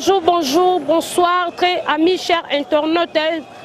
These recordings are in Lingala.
Bonjour, bonjour, bonsoir, très amis, chers internautes.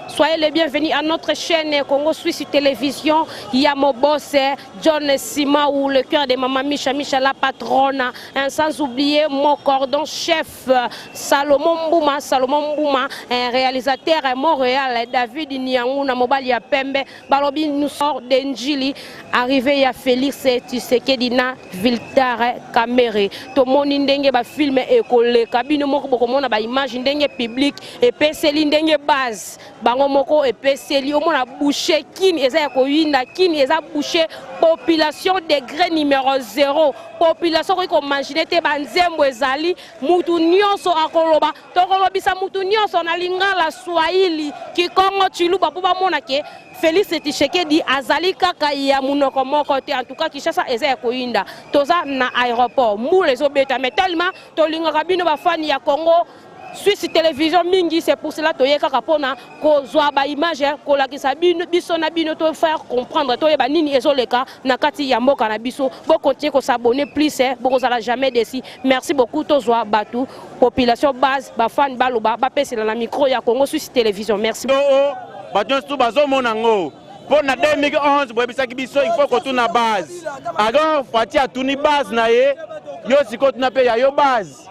Soyez les bienvenus à notre chaîne Congo Suisse Télévision. Yamo Boss, John Simaou, le cœur de Maman Micha, Micha la patronne. Hein, sans oublier mon cordon chef Salomon Mbouma, Salomon Mbouma, un réalisateur à Montréal, David Niangouna, Mobali ya Pembe, Balobi nous sort d'Njili, arrivé ya Félix Tshisekedi na Viltare Kamere. Tomoni ndenge ba film ekoleka bino moko bokomona ba image ndenge public epeseli ndenge base bango moko epeseli omona boucher kini eza ya koyinda kini eza boucher population degré numéro 0 population okoki komagine te banzembo ezali mutu nyonso akoloba tokolobisa mutu nyonso na lingala swahili kikongo tshiluba mpo bamona ke Félix Tshisekedi azali kaka ya munoko moko te. En tout cas Kinshasa eza ya koyinda, toza na aéroport mbula ezobeta, mais tellement tolingaka bino bafani ya Congo Suisse Télévision mingi, c'est pour cela toye kaka mpona kozwa ba image kolakisa bino biso na bino to faire comprendre toyeba nini ezoleka na kati ya mboka na biso. Bokontinue kosabonner plus, bokozala jamais déçu. Merci beaucoup. Tozwa bato population base bafani baloba bapesela na micro ya Congo Suisse Télévision. Merci. Bato nyonso bazomona yango mpo na 2011 boyebisaki biso il faut kotuna base. Alors Fatshi atuni base na ye, yo sikoyo tuna mpe ya yo base.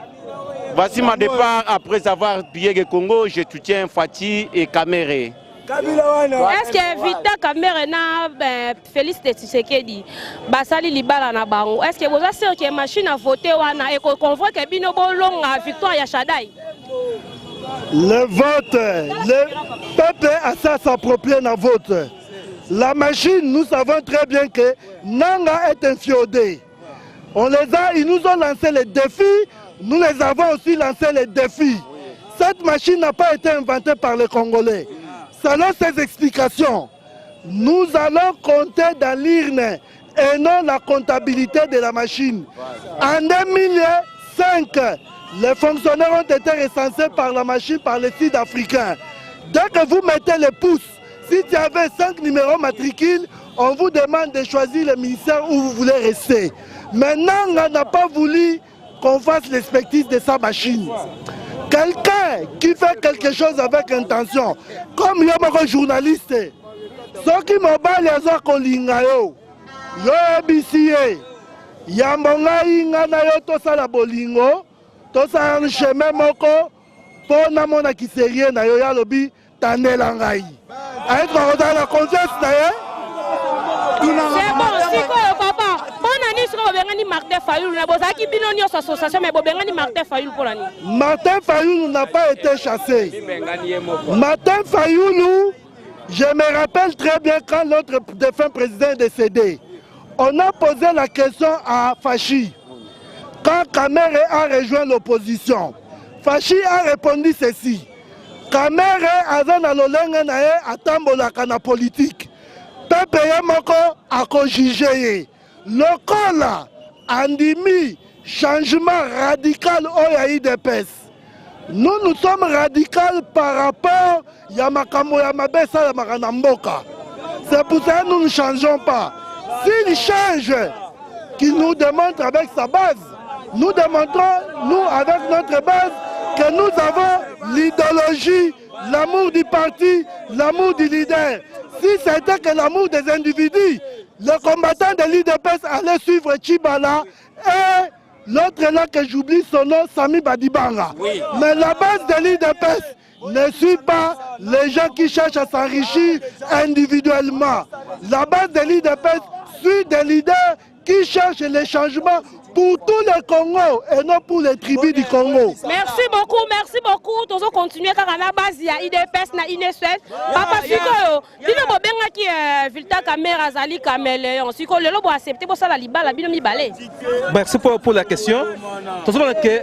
Voici ma départ après avoir pillé le Congo. Je soutiens Fatshi et Kamere. Est-ce que Vita Kamere na ben, Félix Tshisekedi basali libala na bango? Est-ce que boza sûr que machine à voter wana et convoque bino bolonga victoire ya Shadai? Le vote, le peuple a ça s'approprier dans vote. La machine, nous savons très bien que Nanga est inféodé. On les a, ils nous ont lancé les défis, nous les avons aussi lancé les défis. Cette machine n'a pas été inventée par les Congolais. Selon ces explications, nous allons compter dans l'urne et non la comptabilité de la machine. En 2005, les fonctionnaires ont été recensés par la machine, par les Sud-Africains. Dès que vous mettez les pouces, si tu avais 5 numéros matricules, on vous demande de choisir le ministère où vous voulez rester. Maintenant, on n'a pas voulu qu'on fasse l'expertise de sa machine. Quelqu'un qui fait quelque chose avec intention, comme yo moko journaliste, soki mobali aza kolinga yo, yo oyebisi ye yambo ngai nga na yo tosala bolingo, tosala chemin moko mpo namonaki sérieux na yo, ye alobi tandela ngai, ayeti bakozala na confiance na ye. C'est bon. Sikoyo papa, mpona nini sikoyo bobengani Martin Fayulu? Na bozalaki bino nyonso association, mais bobengani Martin Fayulu mpona nini? Martin Fayulu n'a pas été chassé. Martin Fayulu, je me rappelle très bien quand notre défunt président est décédé, on a posé la question à Fatshi. Quand Kamere a rejoint l'opposition, Fatshi a répondu ceci: Kamere aza na lolenge na ye atambolaka na politique, peuple ye moko akojuge ye. Lokola andimi changement radical oyo ya UDPS, nous, nous sommes radical par rapport ya makambo ya mabe esalamaka na mboka. C'est pour ça que nous ne changeons pas. S'il change, qu'il nous démontre avec sa base. Nous démontrons, nous, avec notre base, que nous avons l'idéologie, l'amour du parti, l'amour du leader. Si c'était que l'amour des individus, le combattant de l'UDPS allait suivre Chibala et l'autre là que j'oublie son nom, Sami Badibanga. Oui. Mais la base de l'UDPS ne suit pas les gens qui cherchent à s'enrichir individuellement. La base de l'UDPS suit des leaders qui cherchent les changements pour tout le Congo et non pour les tribus du Congo. Merci beaucoup, merci beaucoup. Tozo continuer kaka na base ya UDPS na INSS. Papa, sikoyo bino bobengaki Vilta Kamere azali caméléon. Sikoyo lelo bo accepter bosala libala bino mibale? Merci pour la question. Tozomona ke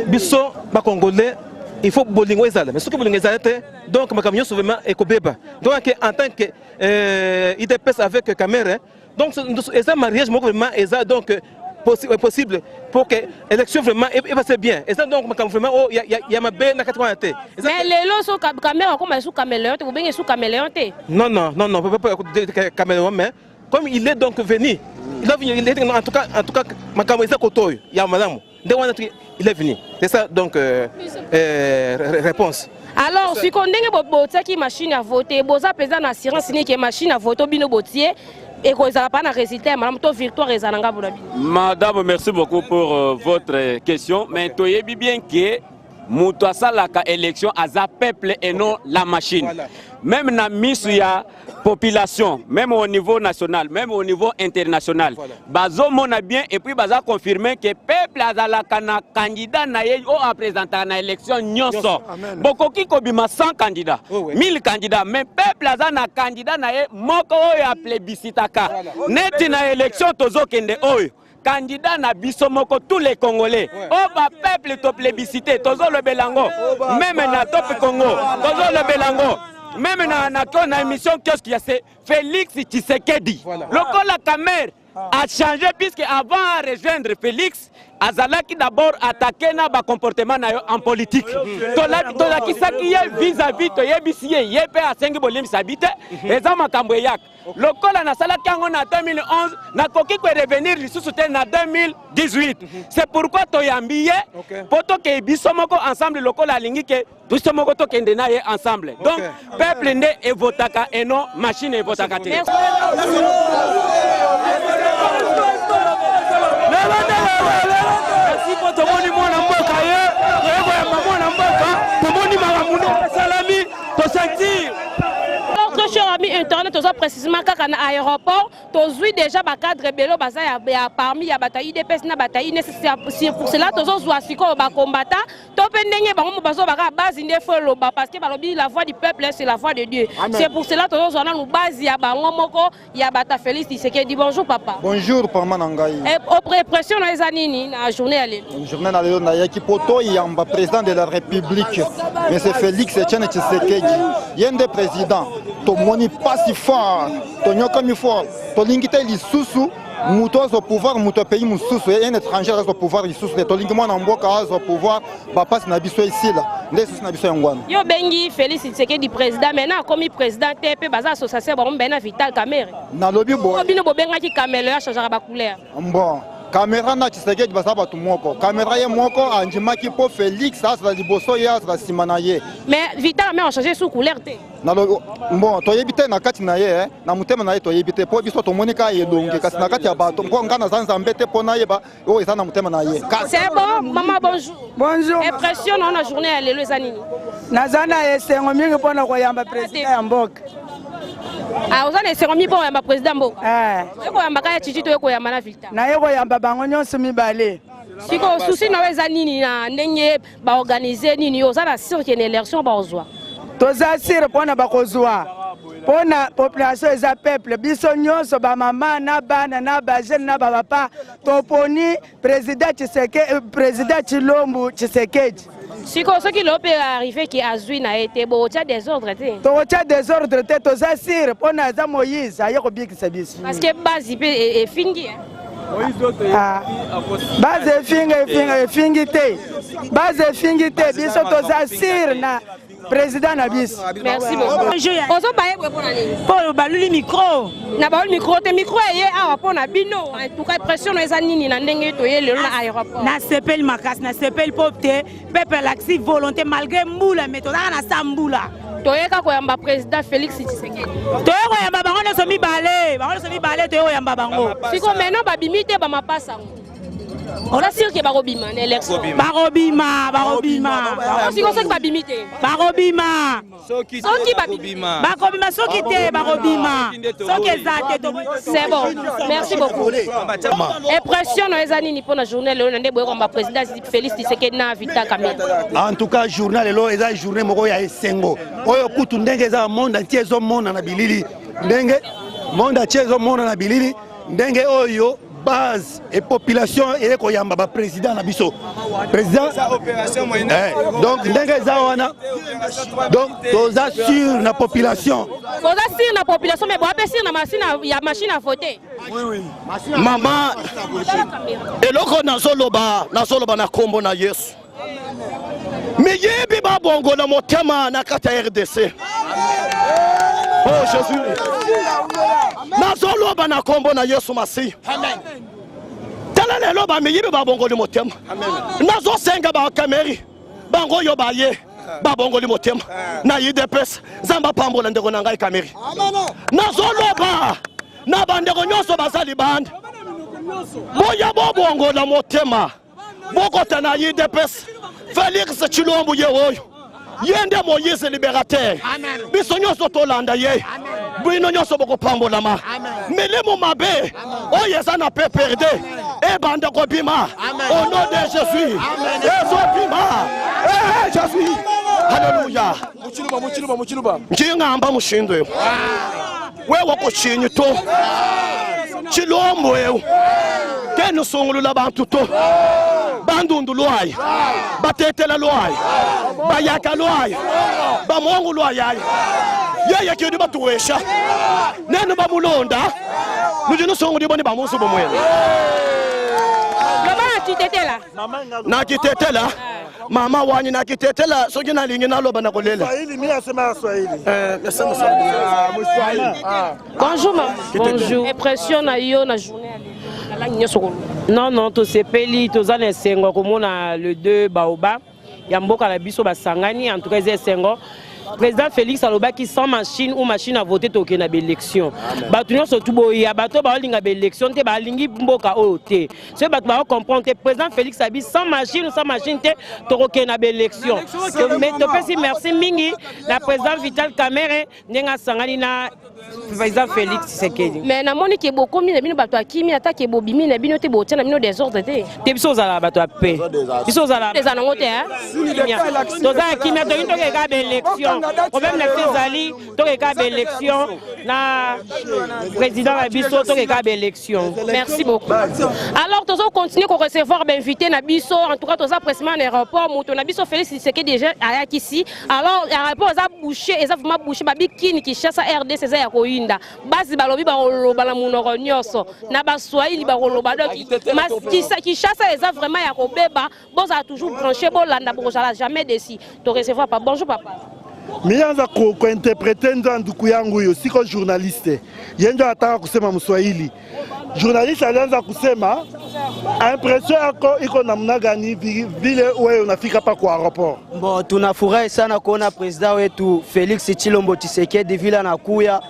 biso bacongolais, il faut bolingo ezala, mais soki bolingo ezala te, donc makambo nyonso vraiment ekobeba. Donc en tant que UDPS avec Kamere, donc eza mariage moko vraiment eza donc possible pour que élection vraiment epasse bien. Eza donc makambo vraiment oyo ya mabe na kati wana te. Mais lelo so Kamere akoma esu caméléon te, bobenge esu caméléon te? Non, pas caméléon, mais comme il est donc venu, il est venu, il est, en tout cas makambo eza koto oyo ya malamu. Nde wana il est venu. C'est ça donc réponse. Alors sikoyo ndenge botiaki machine à voter, boza mpenza na assurance nini ke machine à voter bino botie ekozala pa na résultat ya malamu to victoire ezala na ngambo na bino? Madame, merci beaucoup pour votre question. Mais toyebi bien que moto asalaka élection aza peuple et non la machine. Voilà. Même na misu ya population, même au niveau national, même au niveau international, Voilà. bazomona bien et puis baza confirmer que peuple azalaka na candidat na ye oyo apresentaka na élection nyonso. Bokoki kobima 100 candidats, 1000 candidats, mais peuple aza na candidat na ye moko oyo aplébiscitaka. Neti na élection tozokende oyo candidat na biso moko, tous les Congolais oyo ba peuple toplébiscité, tozolobela yango même na Top Congo, tozolobela yango même na émission kiosque ya se Félix Tshisekedi. Lokola Kamerhe a changé, puisque avant à rejoindre Félix, azalaki d'abord attaqué na ba comportement na yo en politique. Tolakisaki ye vis-à-vis, toyebisi ye, ye mpe asengi bolimbisa bi te, eza makambo eyaka. Lokola nasalaki yango na 2011, nakoki korevenir lisusu te na 2018. C'est pourquoi toyambi ye mpo tokei biso moko ensemble, lokola alingi ke biso moko tokende na ye ensemble. Donc peuple nde evotaka et non machine evotaka te. Merci. Merci mpo tomoni mwana mboka ye, toyekoyamba mwana mboka, tomoni makambo nde esalami, tosentir. Alors, très cher ami internet, toza précisément kaka na aéroport, tozwi déjà bacadre ebele baza ya parmi ya bato ya UDPS na bato ya UNC. C'est pour cela tozozwa sikoyo bakombata to mpe ndenge bango mo bazobaka base nde fo eloba, parce que balobi la voix du peuple, c'est la voix de Dieu. C'est pour cela tozozwa nanu base ya bango moko ya bato ya Félix Tshisekedi. Bonjour papa. Bonjour pama na ngai. Impression na eza nini na journée ya lelo? Journée na lelo, nayaki mpo toyamba président de la République, monsieur Félix Etienne Tshisekedi. Ye nde président. Tomoni pasi fort, tonyokami fort, tolingi te lisusu moto azwa pouvoir, moto ya pays mosusu, un étranger azwa pouvoir lisusu te. Tolingi mwana mboka azwa pouvoir, bapasi na biso esila. Nde susi na biso yango wana. Yo obengi Félix Tshisekedi président, maintenant akomi président te, mpe baza association bango mibale na Vital Kamerhe. Nalobi boye. Oyo bino bobengaki caméléon, achangeaka bacouleur. Bon, Kamerhe na Tshisekedi baza bato moko. Kamerhe ye moko andimaki mpo Félix azala liboso, ye azala nsima na ye. Mais Vital Kamerhe achange sous couleur te. Nalobi bon, toyebi te na kati na ye, na motema na ye toyebi te, mpo biso tomoni kaka elongi, kasi na kati ya bato, mpo ngai naza Nzambe te mpo nayeba oyo eza na motema na ye. C'est bon, maman, bonjour. Bonjour. Impression na na journée ya lelo eza nini? Naza na esengo mingi mpona koyamba président ya mboka. Ah, oza na esengo mingi mpo koyamba président mboka? Eh. Oye koyamba kaka Chichi to oye koyamba na Vital? Naye koyamba bango nyonso mibale. Sikoyo susi na yo eza nini na ndenge baorganize nini? Yo oza na sûr ke na élection baozwa? Toza sûr mpona bakozwa, mpona population eza peuple. Biso nyonso, bamama na bana na bajeune na bapapa, toponi président Tshiseke, président Tshilombo Tshisekedi. Sikoyo soki lelo mpe arrive ke azwi na ye te, bokotya désordre te? Tokotya désordre te, toza sûr mpona aza Moïse, aye kobikisa biso. Parce que base mpe efingi, hein? Ah, base efinga, efinga, efingi te, base efingi te. Biso toza sûr na président na biso. Merci beaucoup. Ozobaye boye mpona nini? Mpo baluli micro. Na baoli micro te, micro eye awa mpo na bino. En tout cas, impression na eza nini na ndenge toye lelo na aéroport? Nasepeli makasi, nasepeli mpo te peuple alakisi volonté malgré mbula, mais tozalaka na sa mbula. Toyeka koyamba président Félix Tshisekedi. Toye koyamba bango nyonso mibale, bango nyonso mibale toye koyamba bango. Sikoyo maintenant babimi te, bamapasa yango, oza sûr ke bakobima na élection? Bakobima, bakobima. Sikoyo soki babimi te? Bakobima. Soki babimi? Bakobima. Soki te, bakobima. Soki eza te C'est bon, merci beaucoup. Impression na eza nini mpona journée lelo na nde boye koyamba président Félix Tshisekedi na Vital Kamerhe? En tout cas, journée lelo eza journée moko ya esengo oyo kutu ndenge eza monde entier ezomona na bilili, ndenge monde entier ezomona na bilili, ndenge oyo base et population eye koyamba baprésident na biso, président. Donc ndenge eza wana, donc toza sûr na population. Boza sûr na population, mais boa mpe sûr na machine ya machine à voter? Mama, eloko nazoloba, nazoloba na nkombo na Yesu. Miyibi babongo na motema na kati ya RDC. Oh Jésus, nazoloba na nkombo na Yesu Masiya. Tala. Tala lelo bamiyibi babongoli motema. Nazosenga bakameri bango oyo baye babongoli motema na UDPS. Nzambe apambola ndeko na ngai Kameri. Nazoloba na bandeko nyonso baza libanda, boya bobongola motema, bokota na UDPS. Felix Tshilombo ye oyo ye nde Moïse libérateur, biso nyonso tolanda ye, bino nyonso bokopambolama. Milimo mabe oyo eza na PPRD ebanda kobima au nom de Jésus, ezobima. Eh, Jésus, alléluia. Njingamba mushindu eu wewe kuchinyi to Tshilombo eu kenusungulula bantu to bandundu lwayi batetela lwayi bayaka lwayi bamongu lwayi ayi yeye kidi batuwesha nenu bamulonda nudi nusungulibwa ni bamusu bumwene. Loba na kitetela. Na kitetela mama wanyi na kitetela soki nalingi naloba na kolela. Swahili, mimi nasema Swahili. Eh, nasema Swahili. Ah, ah. Bonjour maman. Bonjour. Impression na yo na journée ya lelo. Na langue nyonso koloba. Non non, tosepeli, toza na esengo komona le 2 baobab ya mboka na biso basangani, en tout cas eza esengo. Président Félix alobaki sans machine ou machine à voter tokende na baélection. Bato nyonso tu boya, bato baolinga baélection te, balingi mboka oyo te. Soki bato baocomprendre te, président Félix abi sans machine ou sans machine te tokokende na baélection. Mais topesi merci mingi na président Vital Kamerhe ndenge asangani na président Félix Tshisekedi. Mais namoni ke bokomi na bino bato ya kimia, ata ke bobimi na bino te, botia na bino désordre te. Te, biso ozala bato ya paix. Biso ozala eza nango te, hein? Toza ya kimia, tolingi tokeka baélection. Problème na biso ezali tokeka baélection na président na biso, tokeka baélection. Merci beaucoup. Alors tozo continuer ko recevoir bainvité na biso. En tout cas toza précisément na aéroport, moto na biso Félix Tshisekedi déjà ayaki ici. Alors aéroport eza bouché, eza vraiment bouché, babi kini Kinshasa RDC eza ya koyinda. Basi balobi bakoloba na monoko nyonso, na baswahili bakoloba. Donc Kinshasa eza vraiment ya kobeba. Bozala toujours branché, bolanda, bokozala jamais déçu. To recevoir pa. Bonjour papa. Mianza kuinterprete nzo nduku yangu huyo, siko journaliste. Yeye ndio anataka kusema Mswahili. Journaliste alianza kusema impression yako iko namna gani vile wewe unafika hapa kwa aéroport? Bon, tunafurahi sana kuona president wetu Felix Tshilombo Tshisekedi vile anakuya.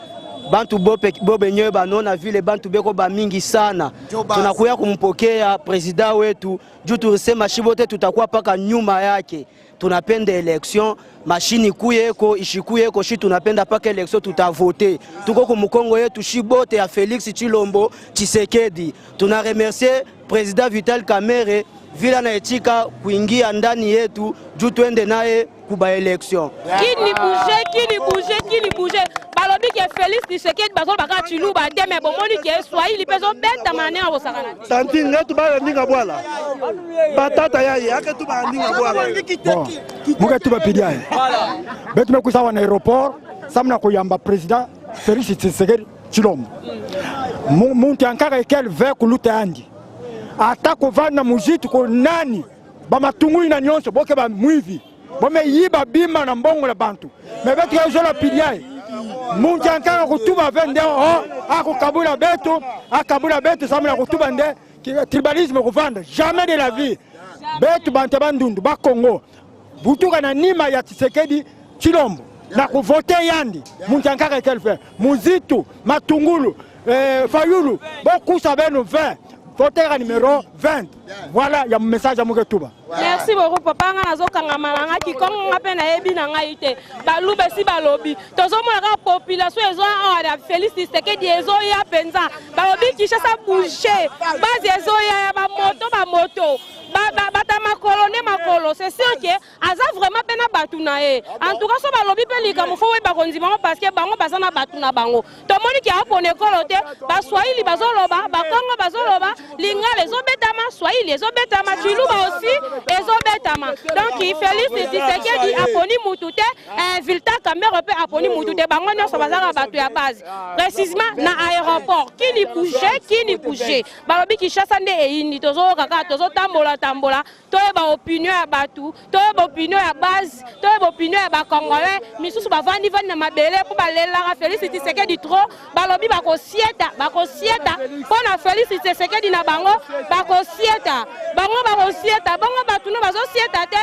Bantu bope bobenyewe banona vile bantu beko ba mingi sana. Tunakuya kumpokea president wetu juu tulisema shibote tutakuwa paka nyuma yake. Tunapenda election, mashini kuyeko ishikuyeko, shi tunapenda paka election tutavote. Tuko ku mukongo yetu shibote ya Felix Tshilombo Tshisekedi. Tuna remercier president Vital Kamerhe vile anaitika kuingia ndani yetu juu twende naye kuba election. Kini bouger, kini bouger, kini bouger. Balobi ke Felix Tshisekedi bazoloba kaka Tshiluba te, mais bomoni ke Swahili mpe ezobeta mane ya kosakana te. Tantine, ngai tubala ndinga bwala. Batata ya ye, ake tubala ndinga bwala. Bon, muke tuba pidia ye. Betu mekusa wana aéroport, samna koyamba président Felix Tshisekedi Tshilombo. Muntu ankaka ekel ve kuluta yandi. Ata kovanda muzitu ko nani ba matungui na nyonso boke ba mwivi. Bome yiba bima na mbongo na bantu. Me betu ya zola pidia ye. Muntu ankaka kutuba ve nde o akokabula betu, akabula betu samna kutuba nde tribalisme kovanda jamais de la vie. Betu bantu bandundu ba Congo butuka na nima ya Tshisekedi Tshilombo na kuvote yandi muntu ankaka ekel fe muzitu matungulu Fayulu bokusa benu 20 voter numéro 20. Voilà ya message ya muke tuba. Merci beaucoup papa, nga nazokangama na nga kikongo nga mpe nayebi na ngai te. Baluba esi balobi tozomona kaka population ezo awa na Félix Tshisekedi ezoya mpenza. Balobi Kinshasa bouger, base ezoya ya bamoto bamoto bata makolo nde makolo. C'est sûr que aza vraiment mpe na bato na ye. En tout cas so balobi mpe likambo fo oyeba kondima ngo parce que bango baza na bato na bango. Tomoni ke apona ekolo te, baswahili bazoloba, bakongo bazoloba, lingala ezobetama, swahili ezobetama, tshiluba aussi ezobetama. Donc Félix Tshisekedi aponi mutu te, Vital Kamerhe mpe aponi mutu te, bango nyonso bazalaka bato ya base. Précisément na aéroport, kini bouger, kini bouger. Balobi Kinshasa nde eyindi, tozoyoka kaka tozotambola. Tozotambola-tambola, toyeba opinion ya bato, toyeba opinion ya base, toyeba opinion ya ba congolais. Misusu bavandi vandi na mabele mpo balelaka Felix Tshisekedi trop, balobi bakosieta, bakosieta mpo na Felix Tshisekedi na bango, bakosieta bango, bakosieta bongo bato no bazosieta te.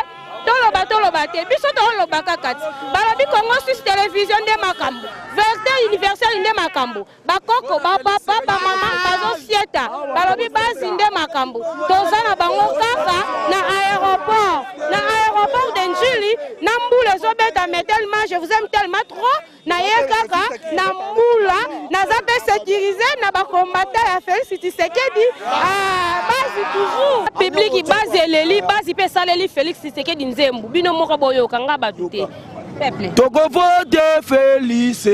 Toloba toloba te, biso toloba kaka ti balobi Congo Suisse Television nde makambo, verite universelle nde makambo. Bakoko, ba papa, ba mama bazosieta, balobi base nde makambo. Toza na bango kaka na aéroport, na aéroport de Ndjili, na mbula ezobeta, mais tellement je vous aime tellement trop, na ye kaka na mbula, naza pe sécurisé na ba combattants ya Félix Tshisekedi. Ah, base toujours public, base eleli, base pe esaleli Félix Tshisekedi nzembo. Bino moko boyoka nga bato te. Peuple. Tokovote Félix,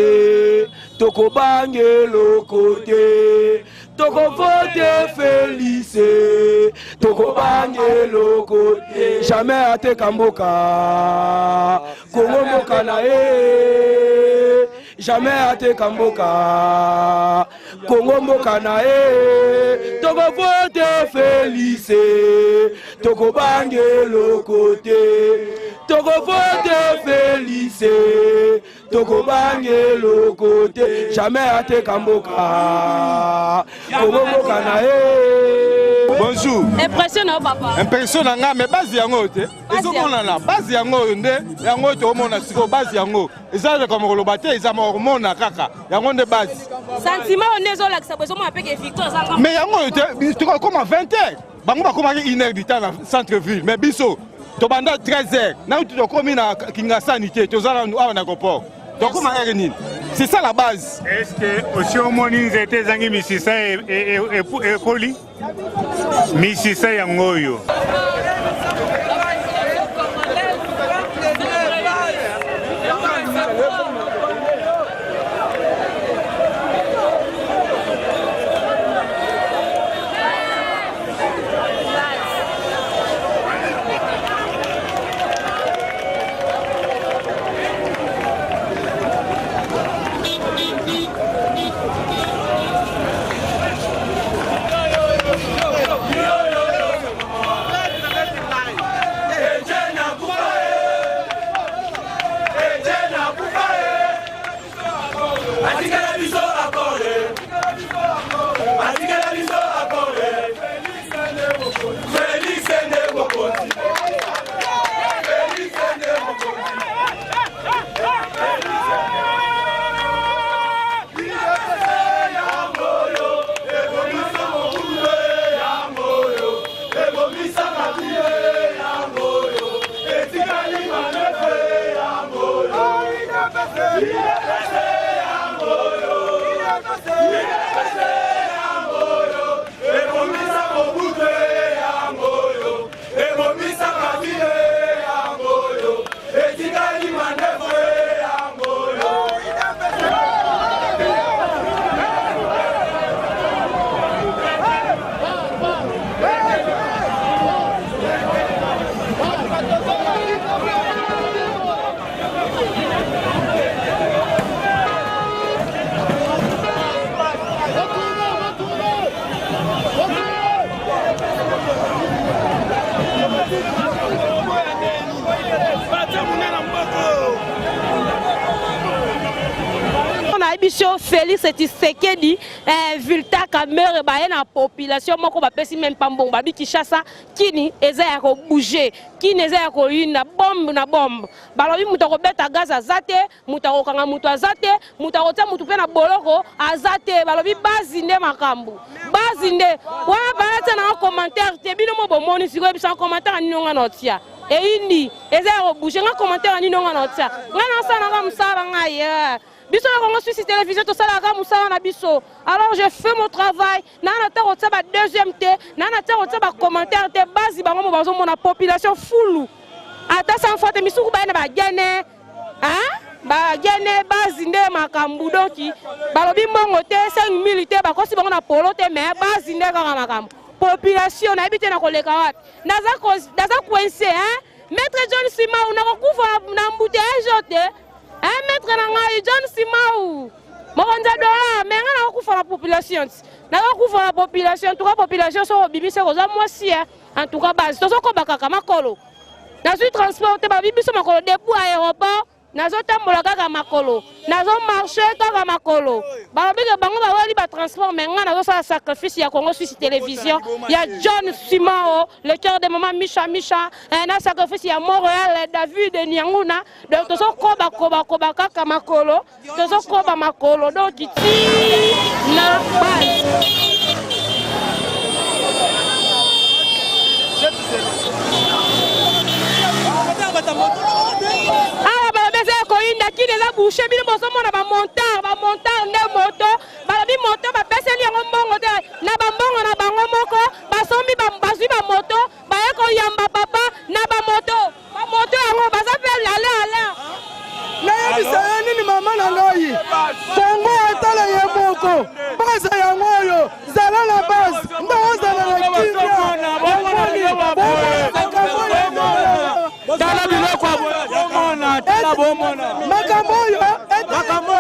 tokobanga eloko te. Tokovote Félix, tokobanga eloko te. Jamais ateka mboka, Kongo mboka na ye. Jamais ateka mboka, Kongo mboka na ye. Tokovote Félix, tokobanga eloko te. Tokovote Félix, tokobanga eloko te. Jamais ateka mboka, Kongo mboka na ye. Bonjour. Impression na yo papa. Impression na nga, mais base yango te. Ezomonana base yango oyo nde yango oyo tokomona sikoyo, base yango eza likambo koloba te, eza komona kaka yango nde base. Sentiment oyo nde ezolakisa boye, ezomona mpe ke victoire eza ngambo. Mais yango oyo te, tokokoma 20 heures, bango bakomaki 1 heure du temps na centre ville, mais biso tobanda 13 heures nauti tokomi na Kingasani te, toza nanu awa na aéroport, tokoma heure nini? C'est ça la base. Est-ce que osi omoni nzete ezangi misisa ekoli? Misisa yango oyo. Biso Félix Tshisekedi, Vilta Kamerhe baye na population moko bapesi même pas mbongo, babi Kinshasa kini eza ya ko bouger, kini eza ya koyinda bombe na bombe. Balobi moto akobeta gaz aza te, moto akokanga moto aza te, moto akotia moto mpe na boloko aza te. Balobi base nde makambo, base nde wana banatia na commentaire te. Bino mo bomoni sikoyo bisa commentaire nini nga na otia eyindi eza ya kobouger nga commentaire nini nga na otia nga nasalaka mosala ngai Biso na Congo Suisse Télévision tosalaka mosala na biso. Alors je fais mon travail, na na ta kotia ba deuxième te, na na ta kotia ba commentaire te, base bango mo bazomona population fulu. Ata sans fois te misuku ba na ba gene. Hein? Ba gene base nde makambo doki. Balobi mbongo te 5000 te bakosi bango na polo te mais base nde kaka makambo. Population na yebi te na koleka wapi. Naza naza coincé hein? Maître John Simau nakokufa na embouteillage te. Hein maître na ngai John Simau. Mokonzi ya dollar mais ngai nakokufa. Nazokufa na population ti. Nazokufa na population. En tout cas population soki obimi seke oza mwasi eh. En tout cas base tozokoba kaka makolo. Nazwi transport te babi biso makolo depuis aéroport nazotambola kaka makolo nazomarche kaka makolo balobi ke bango baweli batransport me ngai nazosala sacrifice ya congo suisse télévision ya john simao le cœur de mama misha misha eh, na sacrifice ya montréal david nianguna donc tozokoba koba koba kaka makolo tozokoba makolo donc ti na base awa balobi eza ya koyinda kini eza bouche bino bozomona bamontard bamontard nde moto balobi moto bapeseli yango mbongo te na bambongo na bango moko basombi bazwi bamoto baye koyamba papa na bamoto bamoto yango baza mpe lala ala nayebisa ye nini mama na ngai kongo atala ye moko base yango oyo zala na base nde ozala na kimia tala biloko bomona tala bomona makambo oyo makambo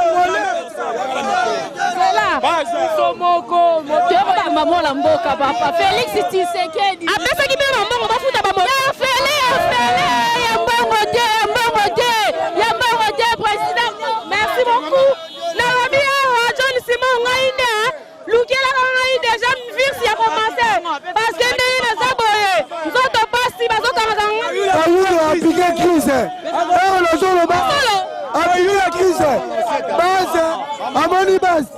biso moko motema mwana mboka papa Felix Tshisekedi apesaki bino bambongo bafuta bamoto ya fele ya fele ya mbongo te ya mbongo te ya mbongo te président merci beaucoup nalobi awa John Simon ngai nde lukelaka ngai deja virse ya commence parce que ndenge naza boye nzoto pasi bazokangaka ngai Fayulu apike crise oyo nazoloba apike crise base amoni base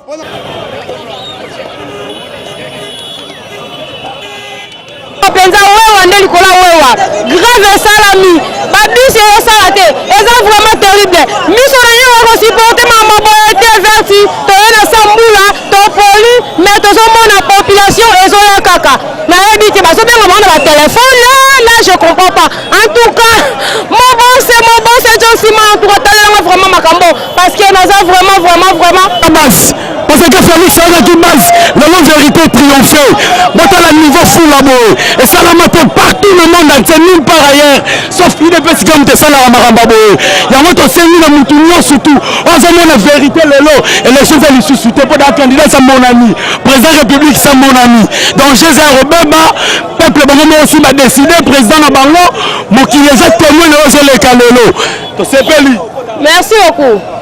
mpenza wewa nde likolo ya wewa grave esalami babisi ezosala te eza vraiment terrible miso na ye wakosupporte mama boye te verti toye na sa mbula topoli mais tozomona population ezoya kaka nayebi te bazobenga bango na batelefone là je comprends pas en tout cas mobose mobose john sima en tout cas talelanga vraiment makambo parce que naza vraiment vraiment vraiment base parce que Félix azalaki base lelo vérité triomphe botala niveau fula boye esalama te partout le monde entier nulle part ailleurs sauf udps kaka moto esalaka makambo ya boye yango tosengi na motu nyonso tu oyo azomona vérité lelo élection eza lisusu te mpo da candidat esamonani président république esamonani danger eza ya kobeba peuple bango moko si badeside président na bango mokili eza témoin na oyo ezoleka lelo tosepeli merci beaucoup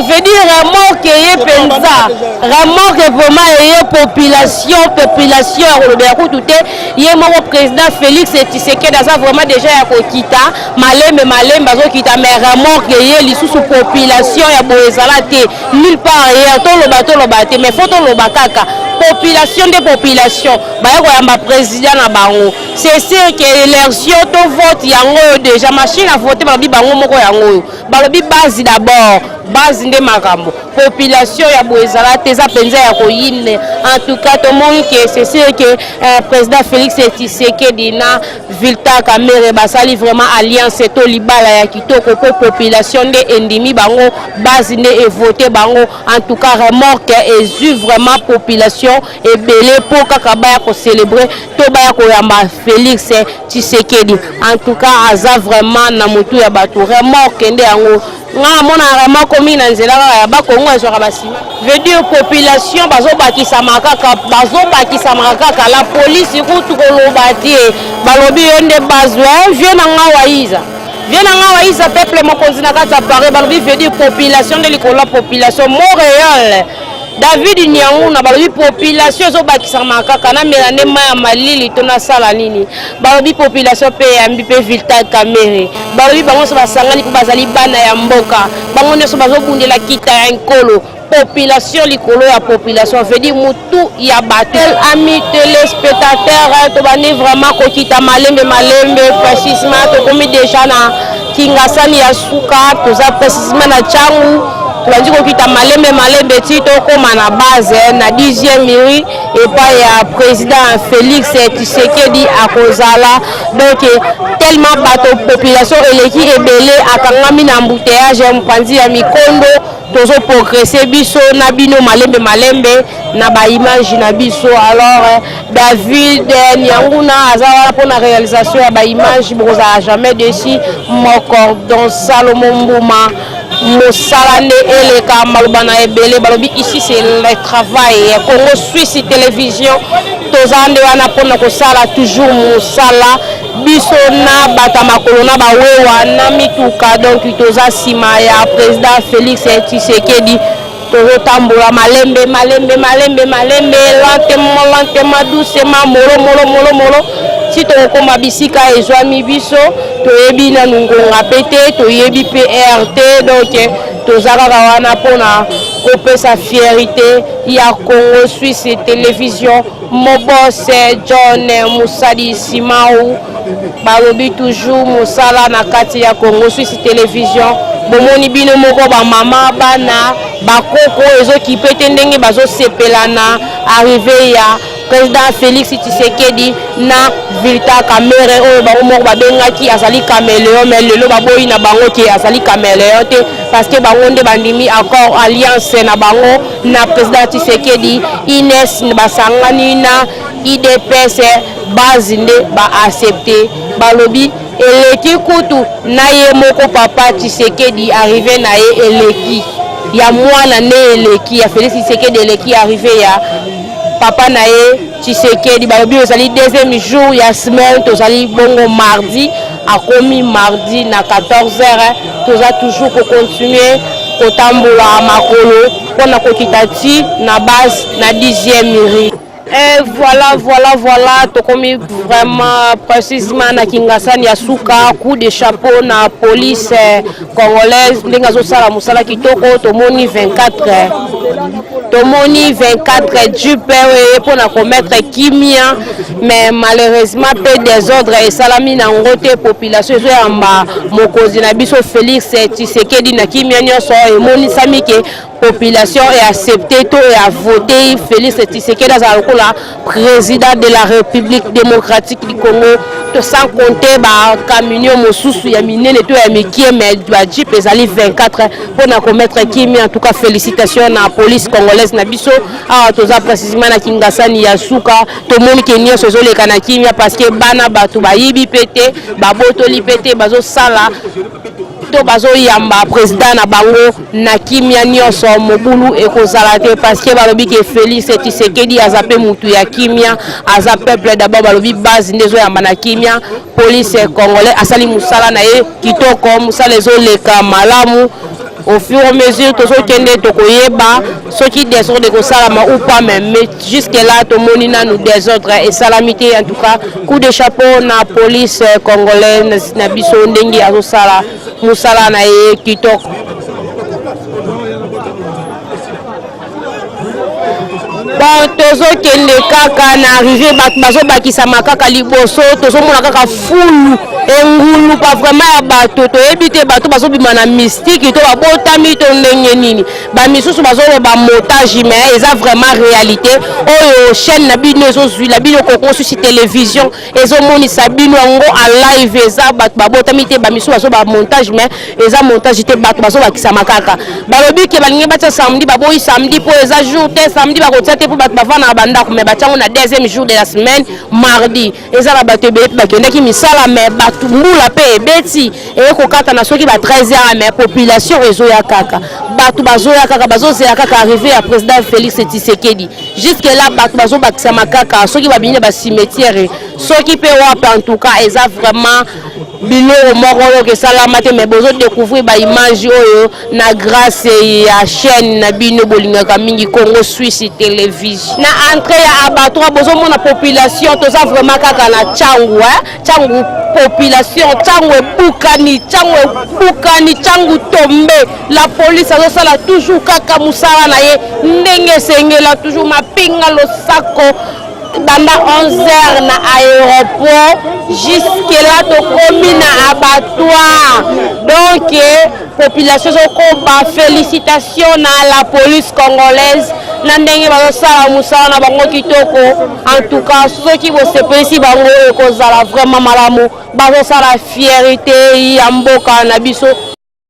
veut dire remorque eye mpenza remorque vraiment eye population population ya kolobela kutu te ye moko président félix tshisekedi aza vraiment déjà ya kokita malembe malembe azokita mais remorque eye lisusu population ya boye ezala te nulle part ailleurs toloba toloba te mais faut toloba kaka population nde population baya koyamba président na bango c'est sûr que élection to vote yango oyo déjà machine à voter balobi bango moko yango oyo balobi base d'abord base nde makambo population ya boye ezala te eza mpenza ya koyine en tout cas tomoni ke c'est sûr que euh, président félix tshisekedi na vilta kamere basali vraiment alliance to libala ya kitoko mpo population nde endimi bango base nde evote bango en tout cas remorque ezwi vraiment population ebele mpo kaka baya kocelebre to baya koyamba Felix Tshisekedi. En tout cas aza vraiment na mutu ya bato remorque nde yango nga namona remorque mingi na nzela kaka ya bakongo ezwaka basima veut dire population bazobakisama kaka bazobakisama kaka la police kutu koloba te balobi yo nde bazwa vieux na nga waiza vieux na nga waiza peuple mokonzi na kati ya paris balobi veut dire population nde likolo ya population montréal David Nianguna balobi population ezobakisama kaka namela nde mai ya malili to nasala nini balobi population mpe eyambi mpe Vital Kamerhe balobi bango nyonso basangani mpo bazali bana ya mboka bango nyonso bazobundela kita ya nkolo population likolo ya population veut dire mutu ya bato ami téléspectateur tobandi vraiment kokita malembe malembe précisement tokomi déjà na kingasani ya suka toza précisement na changu tobandi kokita malembe malembe ti tokóma na base na 10e rue epai ya président félix tshisekedi akozala donc tellement bato population eleki ebele akangami na embouteillage ya mopanzi ya mikondo tozo progresser biso na bino malembe malembe na ba image na biso alors eh, David eh, Nianguna aza wana mpona réalisation ya ba image bokozala jamais déçu moko don Salomon Mbuma Mosala nde eleka maloba na ebele balobi ici c'est le travail. Congo Suisse Télévision toza nde wana mpona kosala toujours mosala biso na bato ya makolo na bawewa na mituka donc toza nsima ya président Félix Tshisekedi tozotambola malembe malembe malembe malembe lentement lentement doucement molo molo molo molo ti tokokoma bisika ezwami biso toyebi nanu ngonga mpe te toyebi mpe heure te donc toza kaka wana mpona kopesa fierité ya Congo Suisse Télévision Mobose John Musadi Simau balobi toujours mosala na kati ya Congo Suisse Télévision bomoni bino moko bamama bana bakoko ezokipe te ndenge bazosepela na arrive ya président Félix Tshisekedi na Vilta Kamere oyo bango moko babengaki azali caméléon mais lelo baboyi na bango ke azali caméléon te parce que bango nde bandimi accord alliance na bango na président Tshisekedi Ines basangani na IDPS base nde ba accepte balobi eleki kutu na ye moko papa Tshisekedi arrive na ye eleki ya mwana nde eleki ya Félix Tshisekedi eleki arrive ya papa na ye Tshisekedi balobi ezali deuxième jour ya semaine tozali bongo mardi akomi mardi na 14h toza toujours kocontinue kotambola makolo mpona kokita ti na base na 10e rue. Et voilà, voilà, voilà, tokomi vraiment précisément na Kingasani ya suka, coup de chapeau na police congolaise ndenge azosala mosala kitoko, tomoni 24 tomoni 24 jeep oyo mpona komettre kimia, mais malheureusement mpe désordre esalami nango te. Population ezoyamba mokonzi na biso Félix Tshisekedi na kimia nyonso, emonisami ke population est accepté to et a voté Félix Tshisekedi azala lokola président de la République démocratique du Congo, to sans compter ba camion mosusu ya minene to ya mikie, mais ba jeep ezali 24 mpona komettre kimia. En tout cas, félicitations na police congolaise na biso. Awa toza précisément na Kingasani ya suka, tomoni ke nyonso ezoleka na kimia parce que bana bato bayibi mpe te, babotoli mpe te, bazosala to bazoyamba président na bango na kimia nyonso. Mobulu ekozala te parce que balobi ke Félix Tshisekedi aza mpe mutu ya kimia, aza peuple d'abord. Balobi base nde ezoyamba na kimia. Police congolais asali mosala na ye kitoko, mosala ezoleka malamu. Au fur et à mesure tozokende, tokoyeba soki désordre ekosalama ou pas, même mais jusque là tomoni nanu désordre esalami te. En tout cas, coup de chapeau na police congolais na biso ndenge azosala mosala na ye kitoko. Bon, tozokende kaka na arrivé, bato bazobakisama kaka liboso, tozomona kaka fulu enguluka vraiment ya bato. Toyebi te bato bazobima na mystique to babotami to ndenge nini. Bamisusu bazoloba montage, mais eza vraiment réalité oyo chaîne na bino ezozwila bino, Congo Suisse Télévision ezomonisa bino yango a live. Eza bato babotami te, bamisusu bazoba montage, mais eza montage te. Bato bazobakisama kaka. Balobi ke balingi batia samedi, baboyi samedi mpo eza jour te. Samedi bakotia te mpo bato bavanda na bandako, mais batia yango na deuxième jour de la semaine, mardi. Eza na bato ebele mpe bakendaki misala, mais bato mbula mpe ebeti eye kokata na soki ba 13 heures, mais population ezoya kaka, bato bazoya kaka, bazozela kaka arrivé ya président Félix Tshisekedi. Jusque là bato bazobakisama kaka, soki babimi na bacimetière, soki mpe wapi. En tout cas, eza vraiment biloko moko oyo esalama te, mais bozodécouvrir baimage oyo na grâce ya chaîne na bino bolingaka mingi, Congo Suisse Télévision. Na entrée ya abattoir bozomona population, toza vraiment kaka na Tshangu, Tshangu population, Tshangu ebukani, Tshangu ebukani, Tshangu tombe. La police azosala toujours kaka mosala na ye ndenge esengela, toujours mapinga losako banda 11h na aéroport jusque là tokomi na abattoir. Donc population ezokoba. Félicitation na la police congolaise na ndenge bazosala mosala na bango kitoko. En tout cas, soki bosepelisi bango ekozala vraiment malamu. Bazosala fierté ya mboka na biso.